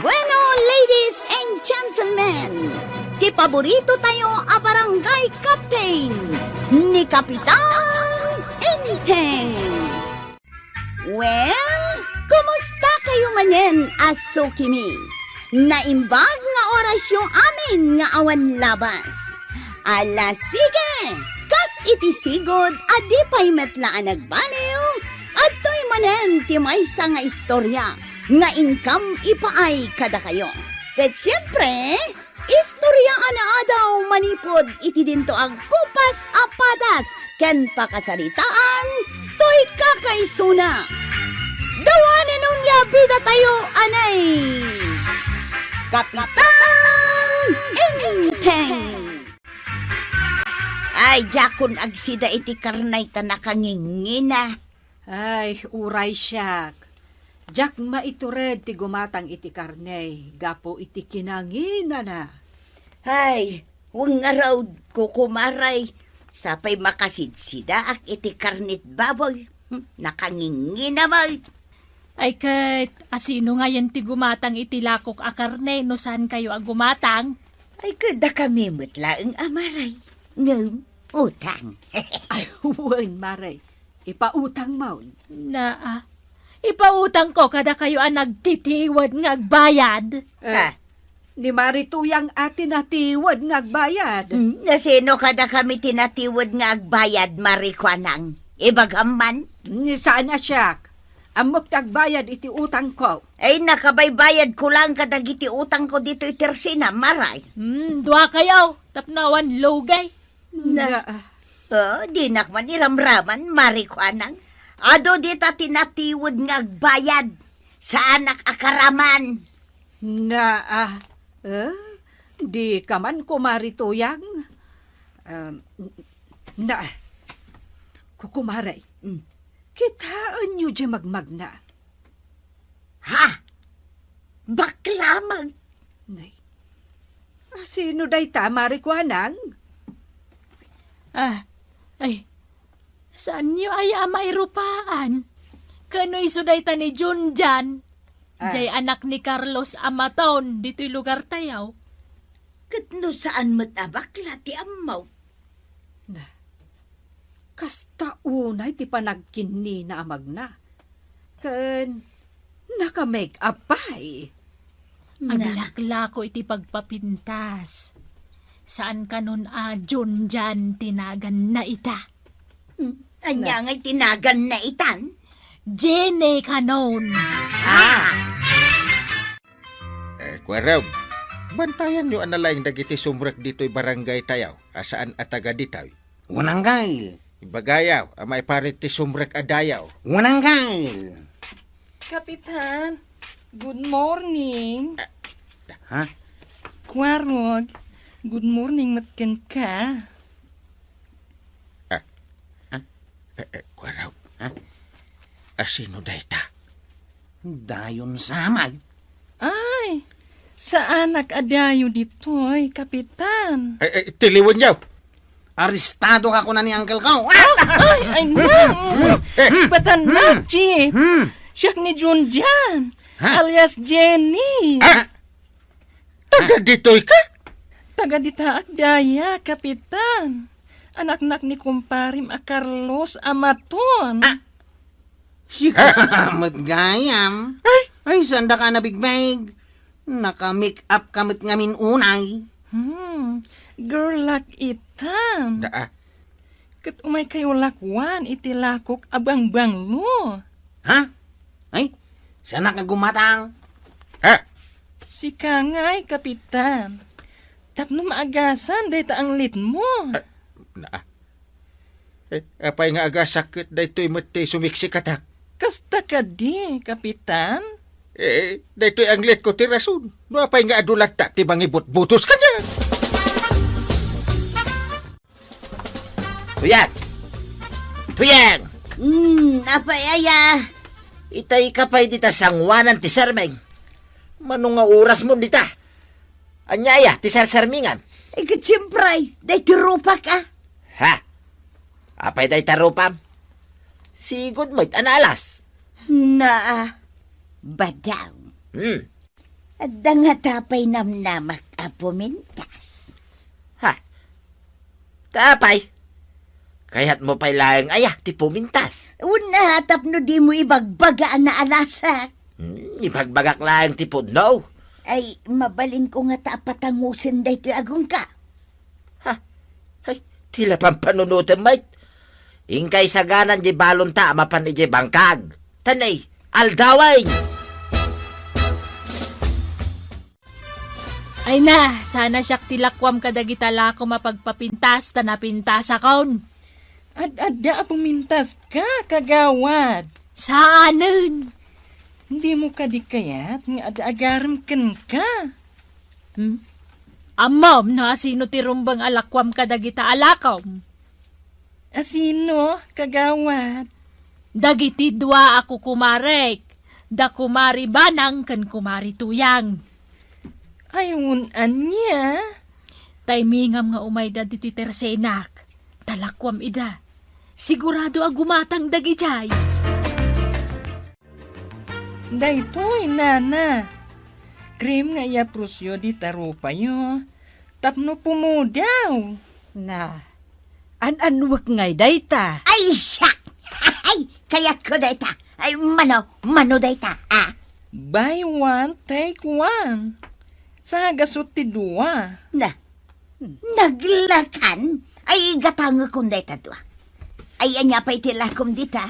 Bueno, ladies and gentlemen, ti paborito tayo a barangay captain, ni Kapitan Enteng. Well, kumusta kayo manen a sukimi? Naimbag nga orasyo amin nga awan labas. Ala, sige! Kas iti sigud a di pay met la a nagbaliw, adtoy manen ti maysa nga istorya nga inkam ipaay kadakayo. Ket siempre, Istorya a naadaw manipud iti dinto a kupas a padas ken pakasaritaan toy kakaisuna. Dawanen unay a bidatayo, anay! Kapitan Enteng! Ay, diakon agsida iti karnay ta nakangingina. Ay, uray siak. Diak maitured ti gumatang iti karne gapu iti kinanginana. Ay, wen ngarud, kukumaray, sapay makasidsidaak iti karnet baboy. Hmm, nakangingina met. Ay ket, asino ngayen ti gumatang iti lakok a karne no saankayo a gumatang? Ay, ket dakami met laeng a maray. Ngem, utang. Ay, wen, maray. Ipautangmon. Naa. Ipautangko kadakayo a nagtitiwed nga agbayad. Eh, Ha? Ni Mari Tuyang a ti natiwed nga agbayad. Hmm, nasino kadakami ti natiwed nga agbayad, Mari Kuanang? Ibagam man. Ni saan a siak. Ammok ti agbayad iti utangko. Ay, nakabaybayadko laeng kadagiti utangko ditoy Tersina, Maray. Hmm, duakayo. Tapno awan lugay. Na, Na. Oh, dinak man iramraman, Mari Kuanang. Adu dita ti natiwed nga agbayad. Saanak a karaman. Na, ah, eh? Di ka man, Kumari Tuyang? Um, na, kukumare. Mm. Kitaenyo di magmagna. Ha? Bakla man. Nay. Asino dayta, Mari Kuanang? Ah, ay, saanyo aya a mairupaan? Kano isu dayta ni Junjan? Ah. Jay anak ni Carlos a maton ditoy lugartayo. Ket no saan met a bakla ti ammo? Na, kasta unay ti panagkinnina a magna. Ken naka-make up pay. Na. Aglaklako iti pagpapintas. Saan kanon a Junjan ti naganna ita? Hmm, ania Na. ngay ti naganna itan? Jenny kanon. Ah! Eh, Kuya Rob, bantayanyo a nalaing dagiti sumrek ditoy barangaytayo a saan a taga ditoy. Wen, Anggail. Ibagayo a maiparit ti sumrek a dayo. Wen, Anggail. Kapitan, good morning. Ha? Kuarog, good morning met kenka. Ah. Ah? Eh, eh, Kuya Rob. Ha? Asino dayta? Dayon sa met. Ay, saanak a dayo ditoy, Kapitan. Eh, eh, tiliwenyo. Arestado ka kuna ni uncle ko. Ah! Ay, ay, no. Eh. Batan na, Chief. Hmm. Siak ni Junjan, Ha? alias Jenny. Ah! Taga ditoy ka? Taga ditaak daya, Kapitan. Anaknak ni kumparim a Carlos a maton. Ah! Sika met gayam. Ay! Ay, saanda ka nabigbig. Naka-make up ka met ngamin unay. Hmm, girl luck itan. Daa. Ket umaykayo lakuan iti lakok a bangbanglo. Ha? Ay, saanak a gumatang? Ha? Sika ngay, Kapitan. Tapno maagasan dayta anglitmo. Ah, naa. Eh, apay nga agasakit daytoy met ti sumiksikatak? Kasta kadi, Kapitan? Eh, daytoy anglitko ti rason. No apay nga adu latta ti mangibutbutos kaniak? Tuyang! Tuyang! Hmm, apay aya? Itay ka pay dita sanguanan ti serming. Mano nga oras mo dita? Ania aya ti sersermingan? Eh, ket siempre, daytoy rupak, ah. Ha? Apay dayta rupam? Sigud met a naalas. Naa, badaw. Hmm. Adda ngata pay namnamak a pumintas. Ha? Ta apay? Kayatmo pay laeng aya ti pumintas? Una, tapno dimo ibagbaga a naalasa. Hmm, ibagbagak laeng ti pudno. Ay, mabalinko ngata a patangosen daytoy agongka. Ha? Ay, ti la pampanunotem met. Inkay saganan di balonta a mapan idiay bangkag. Tanay, aldawen! Ay na, sana siak ti lakuam kadagita lakom a pagpapintas ta napintasakon. Ad-adda a pumintaska, kagawad. Saanen? Dimo kadi kayat nga ad-agarem kenka? Hmm? Ammom no asino ti rumbeng a lakuam kadagita a lakom? Asino, kagawad? Dagiti dua a kukumarek, da Kumari Banang ken Kumari Tuyang. Ay, wen ania? Taymingam nga umayda ditoy tersenak. Ta lakuam ida. Sigurado a gumatang dagidiay. Daytoy, nana. Cream nga iyaprusyo dita rupayo tapno pumudaw. Na, an-annuek ngay dayta? Ay, siak! Ay, kayatko dayta. Ay, mano, mano dayta, ah? Buy one, take one. Sa gasut ti dua. Na, naglakan? Ay, gatangekon dayta dua. Ay, ania pay ti lakom dita?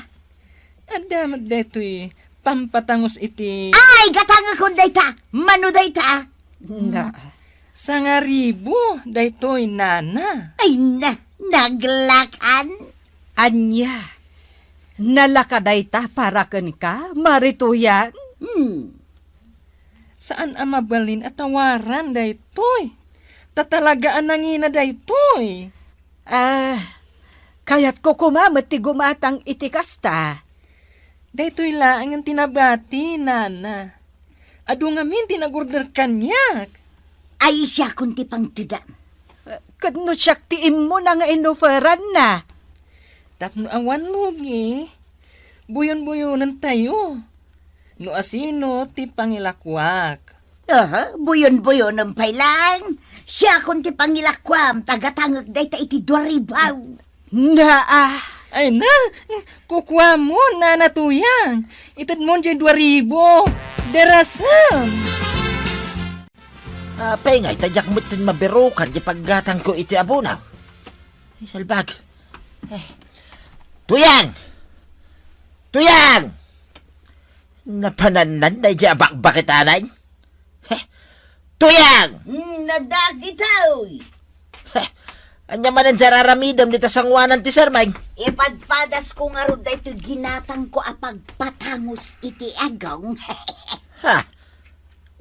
Adda met daytoy pampatangus iti... Ay, gatangekon dayta! Mano dayta? Na. Sangaribu daytoy, nana. Ay na, naglakan? Ania? Nalaka dayta para kenka, Mari Tuyang? Hmm. Saan a mabalin a tawaran daytoy. Ta talaga a nangina daytoy. Ah, kayatko koma met ti gumatang iti kasta. Daytoy laengen ti nabati, nana. Adu ngamin ti nag-order kaniak. Ay, siakon ti pangtedam. Ket no siak ti immuna nga inoferanna? Tapno awan lugi, buyon-buyonentayo. No asino ti pangilakuak. Aha, buyon-buyonem pay laeng. Siakon ti pangilakuam, ta gatangek dayta iti dua ribu. Naa. Ay na, kukuamon, Nana Tuyang. Itedmon diay dua ribu. Derasem. Apay ngay, ta diak metten mabirukan ti paggatangko iti abono. Ay, salbag. Eh. Tuyang! Tuyang! Napanannan na iti abakbakit anay. Heh. Tuyang! Hmm, nadagitoy. Heh. Ania manen ti araramidem dita sangoanan ti sermeng? Ipadpadasko ngarud daytoy ginatangko a pagpatangus iti agong. Ha?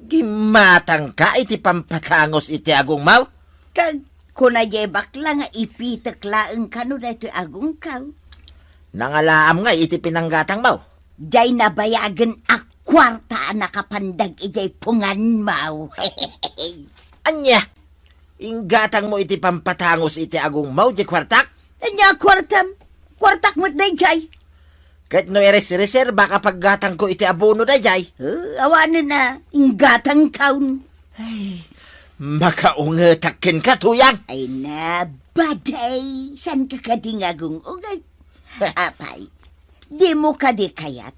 Gimmatangka iti pampatangus iti agongmo? Kag kuna diay bakla nga ipitek laeng kano daytoy agongko. Nangalaam ngay iti pinanggatangmo? Diay nabayagen a kuarta a nakapandag idiay punganmo. Ania? Inggatangmo iti pampatangus iti agongmo diay kuartak? Ania a kuartam? Kuartak met daydiay. Ket no iresreserba ka paggatangko iti abono daydiay? Eh, awanen a, inggatangkon. Ay, makaungetak kenka, Tuyang. Ay na, baday, saan ka kadi nga agung-unget? Apay, dimo kadi kayat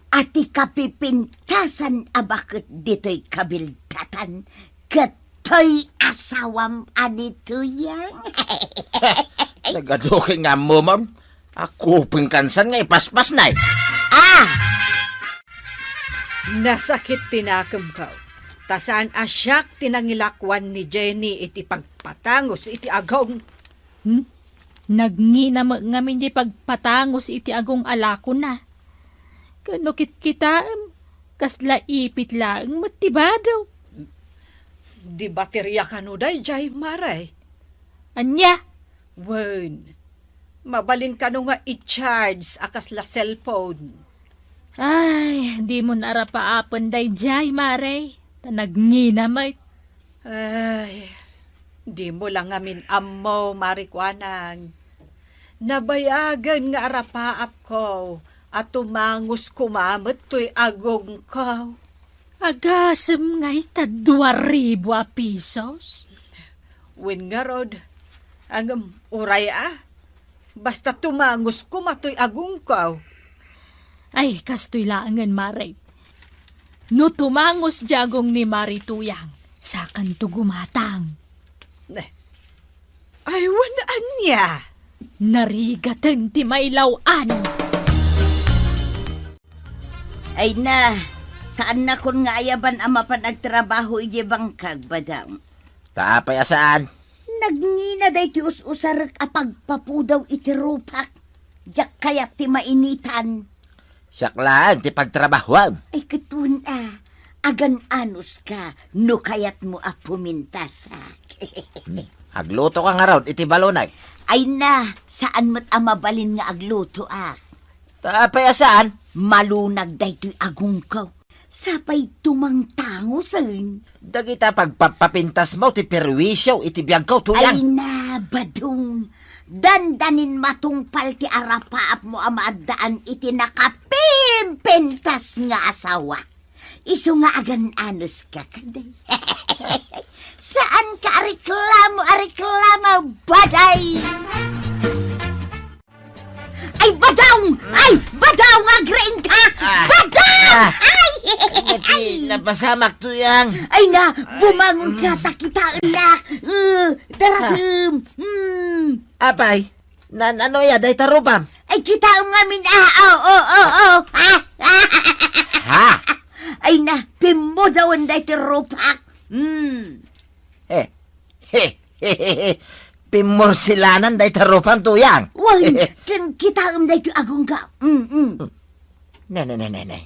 a ti kapipintasan a baket ditoy kabildatan ket toy asawam a ni Tuyang? Nagadu ket nga ammomon, a kupeng kansan nga ipaspas nay. Ah! Nasakit ti nakemko, ta saan a siak ti nangilakuan ni Jenny iti pagpatangus iti agong. Hmm? Nagngina met ngamin diay pagpatangus iti agong a lakona. Ken no kitkitaem, kasla ipit laeng met ti bado. Di bateria kano daydiay, Mare? Ania? Wen, mabalin kano nga i-charge a kasla cellphone? Ay, dimon arapaapen daydiay, Mare. Ta nagngina met. Ay, dimo la ngamin ammo, Mari Kuanang. Nabayagen nga arapaapko a tumangus koma met toy agongko. Agasem ngay ta dua ribu a pisos? Wen ngarud, ngem uray a. Basta tumangus koma toy agongko. Ay, kastoy laengen, Mare. No tumangus diay agong ni Mari Tuyang, sakanto gumatang. Eh, ay, wen ania? Narigaten ti mailaw-an. Ay na, Saannakon nga ayaban a mapan agtrabaho idiay bangkag, Badang. Ta apay a saan? Nagngina daytoy us-usarek a pagpapudaw iti rupak. Diak kayat ti mainitan. Siak laeng ti pagtrabahoam. Ay, ket wen a, agan-anos ka no kayatmo a pumintasak. Hmm. Agluto ka ngarud iti balunay. Ay na, saan met a mabalin nga aglutoak. Ta apay a saan? Malunag daytoy agongko. Sapay tumangtangosen. Dagita pagpapapintasmo ti perwisyo iti biagko, Tuyang. Ay na, Badong. Dandanin matungpal ti arapaapmo a maaddaan iti nakapimpintas nga asawa. Isu nga agan-anos ka kadi. Saan ka a reklamo, a reklamo, Baday! Ay, Badong! Ay, Badong, agriing ka! Ah. Badong! Ah. Ay! Ay, napasamak, Tuyang. Ay na, bumangon ka, ta kitaennak. Eh, darasem. Hmm. Apay, nan-ano ya, dayta rupam? Ay, kitaem ngamin, ah, oh, oh, oh, oh. Ah, ah. Ha? Ay na, pimmudawen dayta rupak. Hmm. Eh. Pimmursilanan dayta rupam, Tuyang. Wen, ken kitaem daytoy agongga. Mm, mm. Ne, ne, ne, ne, ne.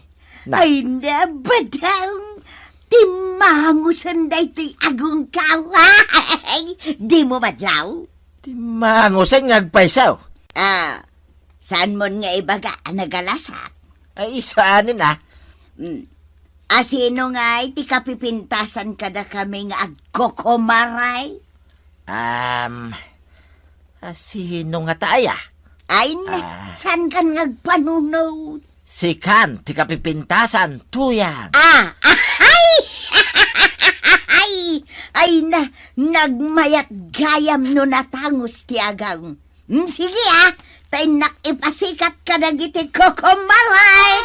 Na. Ay, na, Badong. Timmangosen daytoy agongga. Dimo madlaw? Timmangosen nga agpayso? Ah, saanmon nga ibaga a nagalasak? Ay, saanen a. Mm. A sino ngay ti kapipintasan kadakami nga agkokomaray? Am, a sino ngata aya? Ay, ne, Ah. Saan kan nga agpanunot? Sikan ti kapipintasan, Tuyang. Ah, ay! Ay, ay na, nagmayat gayam no natangos ti agaw. Hmm, sige, ah, ta innak ipasikat kadagiti kokomaray.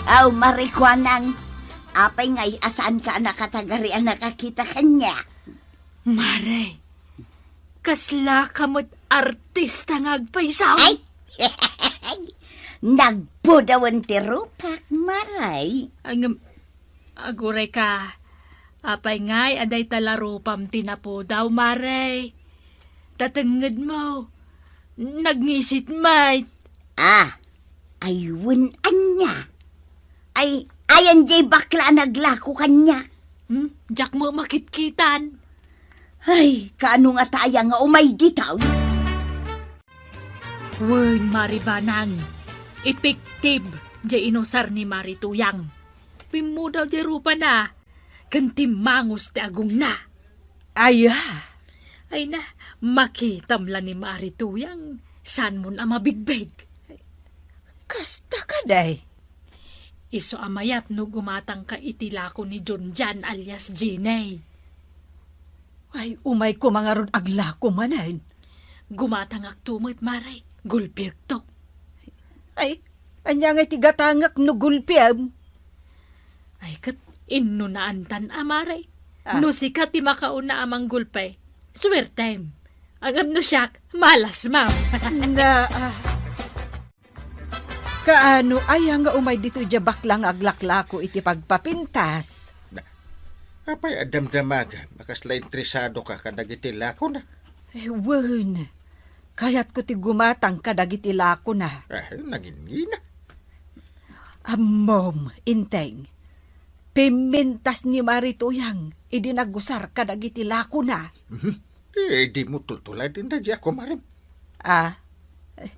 Aw, Marikuanang, apay ngay a saanka a nakatagari a nakakita kaniak? Mare, kasla ka met artista nga agpayso. Ay! Nagpudawen ti rupak, Mare. Ay, ngem, aguray ka, apay ngay a dayta la rupam ti napudaw, Mare? Ta tengngedmo, nagngisit met. Ah, ay wen ania? Ay, ayan jay bakla a naglako kaniak? Hmm? Diak met makitkitan. Ay, kaano ngata aya nga umay ditoy? Wen, Mare Banang, epektibo jay inusar ni Mare Tuyang. Pimmudaw jay rupana, ken timmangos ti agongna. Aya? Ay na, makitam la ni Mare Tuyang, saanmon a mabigbig. Kasta kadi? Isu a mayat no gumatangka iti lako ni Junjan alias Jenny. Ay, umay koma ngarud aglako manen. Gumatangakto met, Mare. Gulpiekto. Ay, ania ngay ti gatangak no gulpiem? Ay, ket inno naantan a, Mare. Ah. No sika ti makauna a manggulpi, suertem. Ngem no siak, malasmam. Na, ah. Kaano aya nga umay ditoy diay bakla nga aglaklako iti pagpapintas? Na, apay a damdamagam a kasla interesado ka kadagiti lakona? Eh, wen. Kayatko ti gumatang kadagiti lakona. Ah, nangingina. Ammom, Inteng. Pimmintas ni Mare Tuyang idi nagusar kadagiti lakona. Mhm. Eh, dimo tultuladen daydiay a kumarem. Ah, eh,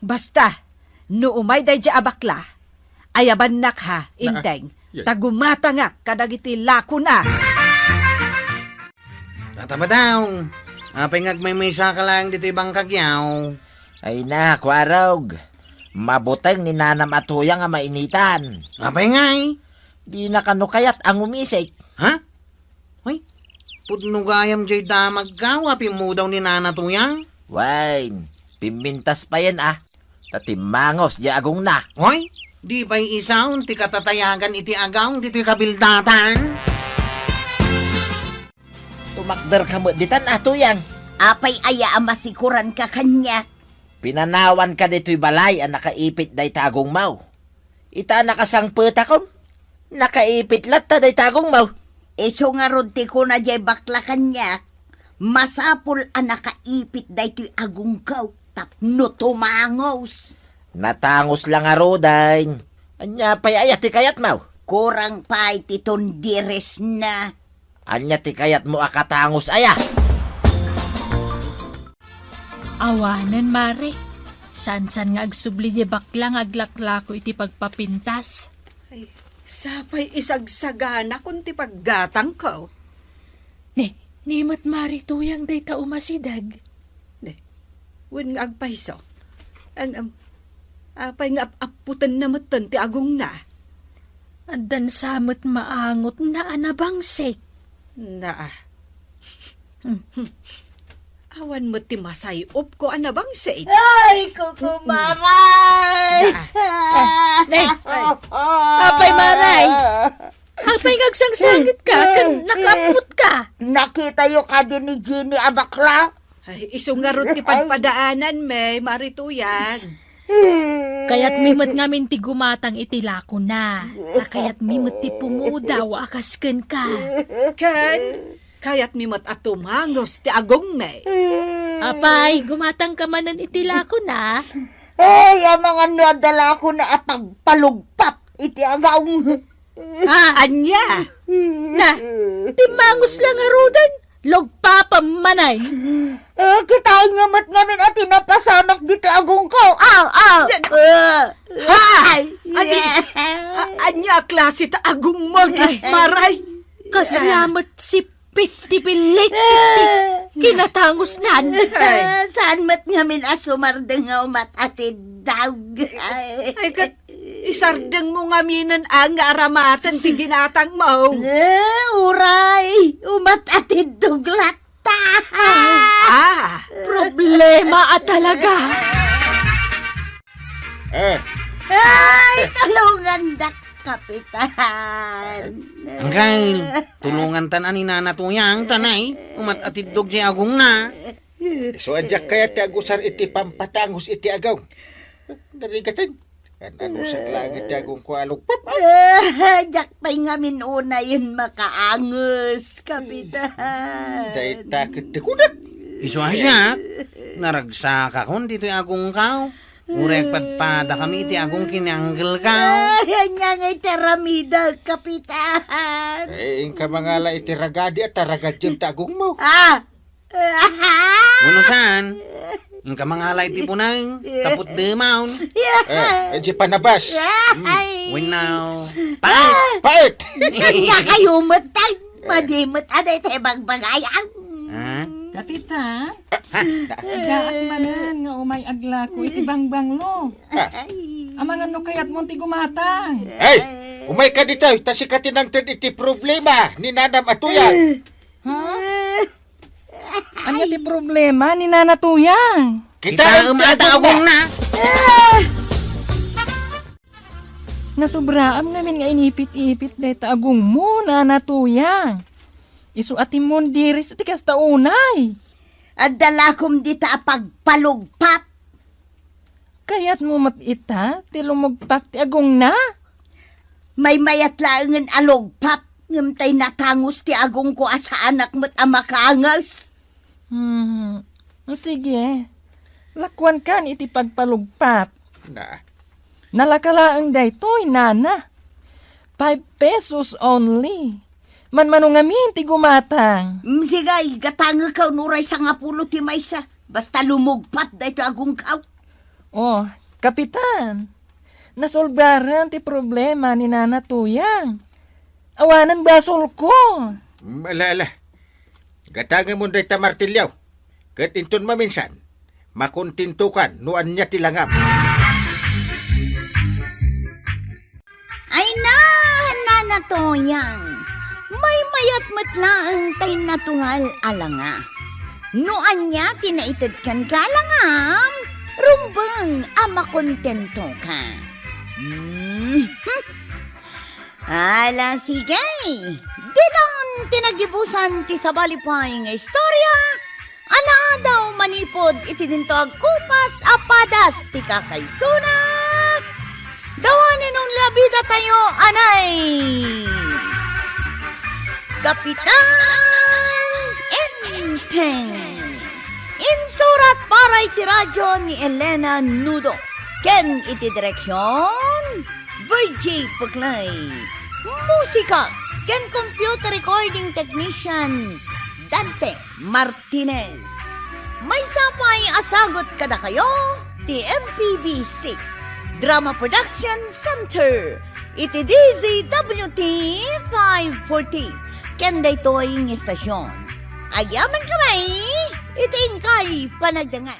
basta, no umay daydiay a bakla, ayabannak ha, Na, Inteng, yes. Ta gumatangak kadagiti lakona. Tata Badong, apay nga agmaymaysa ka laeng ditoy bangkag yaw? Ay na, Kuarog. Mabuteng ni nanam a Tuyang a mainitan. Apay ngay? Dina kano kayat a ngumisik. Ha? Ay, pudno gayam jay damagko a pimmudaw ni Nana Tuyang? Wen, pimmintas payen a. Ta timmangos jay agongna. Hoy, di pay isu ti katatayagan iti agawng ditoy kabildatan? Tumakderka met ditan a, Tuyang. Apay aya a masikuranka kaniak? Pinanawanka ditoy balay a nakaipit dayta agongmo. Ita a nakasangpetakon, nakaipit latta dayta agongmo. Isu ngarud ti kuna diay bakla kaniak, masapul a nakaipit daytoy agongko tapno tumangos. Natangos la ngaruden. Ania pay aya ti kayatmo? Kurang pay ti tundiresna. Ania ti kayatmo a katangos aya? Awanen, Mare. Saan-saan nga agsubli diay bakla nga aglaklako iti pagpapintas. Ay, sapay isagsaganakon ti paggatangko. Ne, ni met Mare Tuyang dayta umasideg. Ne, wen nga agpayso. Ang, am, apay nga ap-apputenna metten ti agongna? Addan sa met maangotna a nabangsik. Naa. Hmm. Awan met ti masay-opko a nabangsik. Ay, kukumaray! Ah, ne. Ay. Apay, Maray? Apay nga agsangsangitka ken nakapputka? Nakitayo kadi ni Jenny a bakla? Ay, isu ngarud ti padpadaananmi, Mare Tuyang. Kayatmi met ngamin ti gumatang iti lakona. Ta kayatmi met ti pumudaw a kas kenka. Ken, kayatmi met a tumangos ti agongmi. Apay, gumatangka manen iti lakona? Ay, amangan no adda lakona a pagpalugpap iti agong. Ha? Ania? Na, timmangos la ngaruden, lugpapem manen. Ah, kitaenyo met ngamin a ti napasamak ditoy agongko. Ah, ah. Yan. Ah. Ha? Ay, Adi, yeah. A-, ania a klase ta agongmo, Ay. Maray? Kasla met sipit ti billit iti kinatangosnan. Ay. Saan met ngamin a sumardeng nga umat-atiddog? Ay. Ay, ket isardengmo ngaminen a nga aramaten ti ginatangmo. Eh, uray, umat-atiddog latta. Ah. Problema a talaga. Eh. Ay, tulongandak, Kapitan. Angkay, tulongantan a ni Nana Tuyang, ta nay, umat-atiddog ti agongna. Isu a diak kayat ti agusar iti pampatangos iti agong. Narigaten. Kan-anusak laeng ti agongko a lugpap. Ah, diak pay ngamin unayen makaangos, Kapitan. Dayta ket ti kunak. Isu a siak, naragsakakon ditoy agongko. Uray agpadpadakami iti agong ken ni anggelko. Ay, ania ngay ti aramidek, Kapitan? Eh, inka mangala iti ragadi a taragadiem ti agongmo. Ah! Wenno saan? Inka mangala iti bunay, taput demon. Eh, eh, di panabas. Hmm. Wenno, pait! Pait! Ania kayo met, tay? Madi met a dayta bagbagayam. Ha? Kapitan, addaak manen nga umay aglako iti bangbanglo. Ah. Amangan no kayatmo ti gumatang. Hey! Umayka ditoy, ta sika ti nangted iti problema ni Nanam a Tuyang. Ha? Ania ti problema ni Nana Tuyang? Kitaem ti agongna. Nasubraam ngamin nga inipit-ipit dayta agongmo, Nana Tuyang. Isu a ti mundiris ti kasta unay. Adda lakom dita a pagpalugpap. Kayatmo met ita ti lumugpak ti agongna? Maymayat laengen a lugpap, ngem tay natangos ti agongko a saanak met a makaanges. Hmm, sige. Lakuankan iti pagpalugpap. Na. Nalaka laeng daytoy, Nana. Five pesos only. Manmano ngamin ti gumatang. Mm, sige, gatangek uray sangapulo ti maysa. Basta lumugpap daytoy agongko. Oh, Kapitan. Nasolbaren ti problema ni Nana Tuyang. Awanen basolko. Mm, ala, ala. Gatangemon dayta martilyo. Ket inton maminsan, makontentokan no ania ti langam. Ay na, Nana Tuyang, maymayat met laeng tay natural a langa. No ania ti naited kenka a langam, rumbeng a makontentoka. Mhm. Ala, sige. Ditan ti nagibusan ti sabali pay nga istorya a naadaw manipud iti dinto agkupas a padas ti kakaisuna. Dawan Nung labida tayo, anay! Kapitan Enteng. Insurat para iti radyo ni Elena Nudo. Ken iti direksyon, Virgie Puclay. Musika ken computer recording technician, Dante Martinez. Maysa pay a sagut kadakayo ti M P B C Drama Production Center iti D Z W T five forty ken daytoy nga istasyon. Agyamankami iti inkay panagdangan.